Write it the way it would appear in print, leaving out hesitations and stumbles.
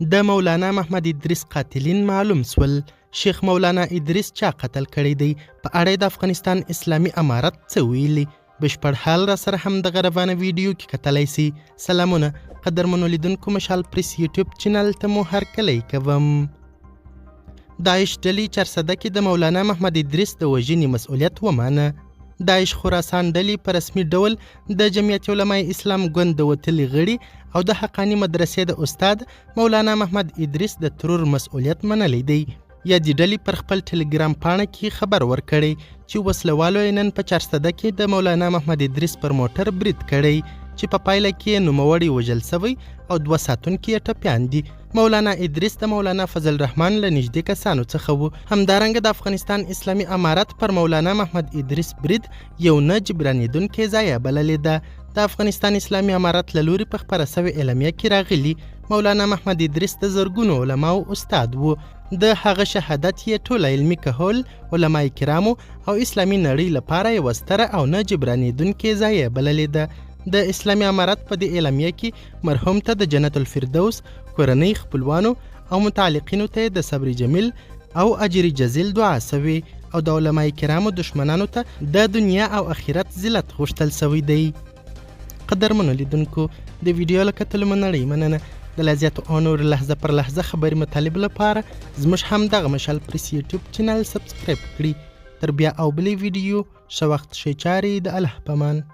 د مولانا محمد ادریس قاتلین معلوم سول. شیخ مولانا ادریس چا قتل کړی دی؟ په اړه د افغانستان اسلامي امارت څه ویلي؟ بشپړ حال را سره هم دغه روانه ویډیو کې کتلی سی. سلامونه قدرمنو لیدونکو، مشال پریس یوټیوب چینل ته مو هرکلی کوم. داعش ډلې چارسده کې د مولانا محمد ادریس د وژنې مسؤلیت ومانه. داعش خراسان ډلې په رسمي ډول د جمعیت علماء اسلام ګوند د وتلي غړي او د حقاني مدرسې د استاد مولانا محمد ادریس د ترور مسؤلیت منلی دی. یادې ډلې پر خپل ټلګرام پاڼه کې خبر ورکړی چې وسلوالو یې نن په چارسده کې د مولانا محمد ادریس پر موټر برید کړی چې په پایله کې یې نوموړی وژل شوی او دوه ساتونکي یې ټپیان دي. مولانا ادریس د مولانا فضل الرحمن له نږدې کسانو څخه و. همدارنګه د افغانستان اسلامي امارت پر مولانا محمد ادریس برید یو نه جبرانېدونکې ضایع بللې ده. د افغانستان اسلامي امارت له لوري په خپره شوې اعلامیه کې راغلي، مولانا محمد ادریس د زرګونو علماو استاد و. د هغه شهادت یې ټول علمي کهول، علماء کرامو او اسلامي نړۍ لپاره یوه ستره او نه جبرانېدونکې ضایع بللې ده. د اسلامي امارت په دې اعلامیه کې مرحوم ته د جنت الفردوس، کورنۍ، خپلوانو او متعلقینو ته د صبر جمیل او اجر جزیل دعا سوې او د علماء کرامو دښمنانو ته د دنیا او اخرت ذلت غوښتل سوی دی. قدرمنو لیدونکو، د ویډیو له کتلو مو نړۍ مننه. د لا زیاتو او نورو لحظه پر لحظه خبري مطالب لپاره زموږ همدغه مشال پریس یوټیوب چینل سبسکرایب کړئ. تر بیا او بلې ویډیو، ښه وخت، ښې چارې، د الله په امان.